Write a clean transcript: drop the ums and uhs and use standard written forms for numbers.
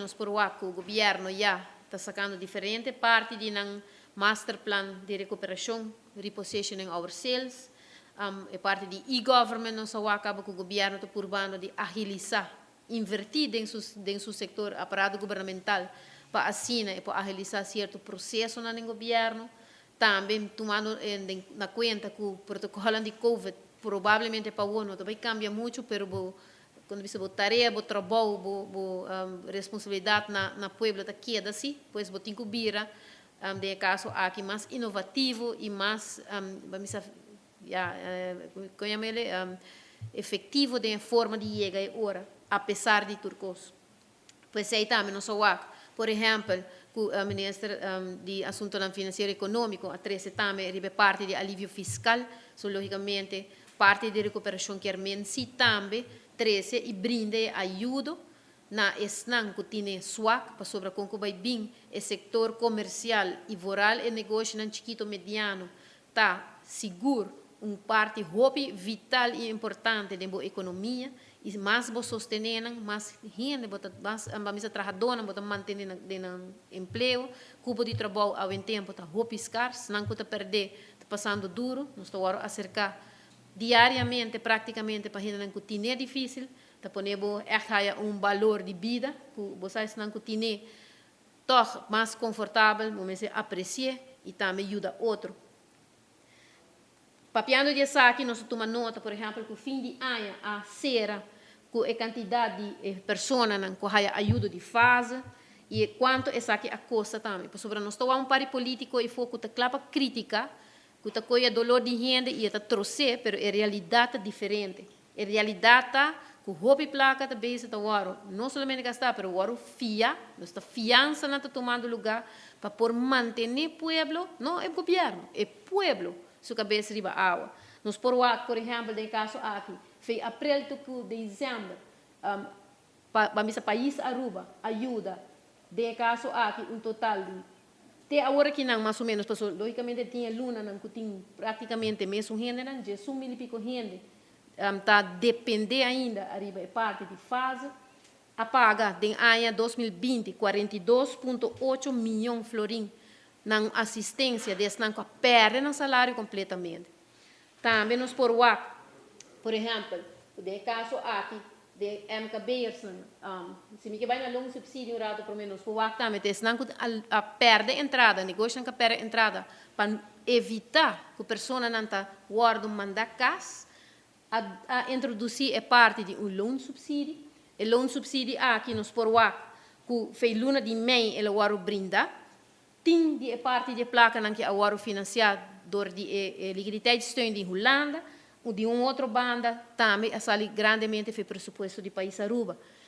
nos por wak ku gobièrnu ya ta sakando diferente parti di nan masterplan di rekuperashon, repositioning ourselves. E parti di e-government nos a wak ku gobièrnu ta purbando di agilisá, invertí den su sektor aparato gubernamental pa asina e pa agilisá sierto proseso na gobièrnu. Tambe tumando na kuenta ku protokolo di COVID probablemente pa no tambe kambia muchu, pero bo kuando bo tarea, bo trabou, bo responsabilidat na pueblo ta keda asina, pues bo tin ku bira den kaso aki mas inovativo i mas ban bisa, ja, kon efektivo di forma di yega e ora, apesar di tur kos. Pues ei tambe nos a wak, por ehèmpel, ku e minister di Asuntu Finansiero i Ekonómiko a trese tambe riba parti di alivio fiskal, so lógikamente parti di rekuperashon ke men si tambe trese i brinda ayudo na esnan ku tin swak, pasobra kon ku bai bin e sektor komersial i vooral e negoshi nan chikito, mediano, ta sigur un parti hopi vital i importante den ekonomia i mas bo sostené nan, mas hende bo ta, mas ban trahadó bo ta mantené den empleo. Kupo di trabou a un tempu ta hopi skars, nan ku ta pèrdè ta pasando duru. Nos ta aserká diariamente práktikamente pa hende ku tin difísil, ta pone bo echt haya un balor di bida ku bo sa nan ku tin toch mas konfortabel, bo mester apresiá i tambe yuda otro. Papiando di esaki, nos tuma nota, por ehèmpel, ku fin di aña a sera ku e kantidat di persona ku haya ayudo di fase i kuantu esaki a kosta tambe. Pasobra nos ta un par polítiko i foku ta kla pa kritiká, ku ta kohe doló di hende i ta trose, pero e realidat ta diferente. E realidat ta ku hopi plaka ta bezig ta wòrdu, no solamente gastá, pero wòrdu fia, nos ta fiansa nan ta tumando lugá pa por mantené pueblo, no e gobièrnu, e pueblo su kabes riba awa. Nos por wak, por ehèmpel, den kaso aki, for aprel te ku desèmber, pa bisa pais Aruba, ayuda, den kaso aki un total di te awor aki nan mas o ménos, paso lógikamente tin luna nan ku tin práktikamente mesun hende nan, 11 mil i piko hende, ta dependé ainda ariba e parti di fase, a paga den aña 2020 42,8 mion florin na asistensia di esnan ku pèrdè nan salario kompletamente. Tambe nos por wak, por ehèmpel, den kaso aki di MKB, si mi ke bai na loonsubsidie un ratu, por ménos, por wak tambe, esnan ku a pèrdè entrada, negoshi ku pèrdè entrada, pa evitá ku persona nan ta wòrdu mandá kas, a introdusí e parti di un loonsubsidie. E loonsubsidie aki nos por wak ku for di luna di mei el a wòrdu brindá. Tin di e parti di plaka nan ku a wòrdu finansiá dor di e liquiditeitssteun di Hulanda, di un otro banda tambe a sali grandemente for di presupuesto di pais Aruba.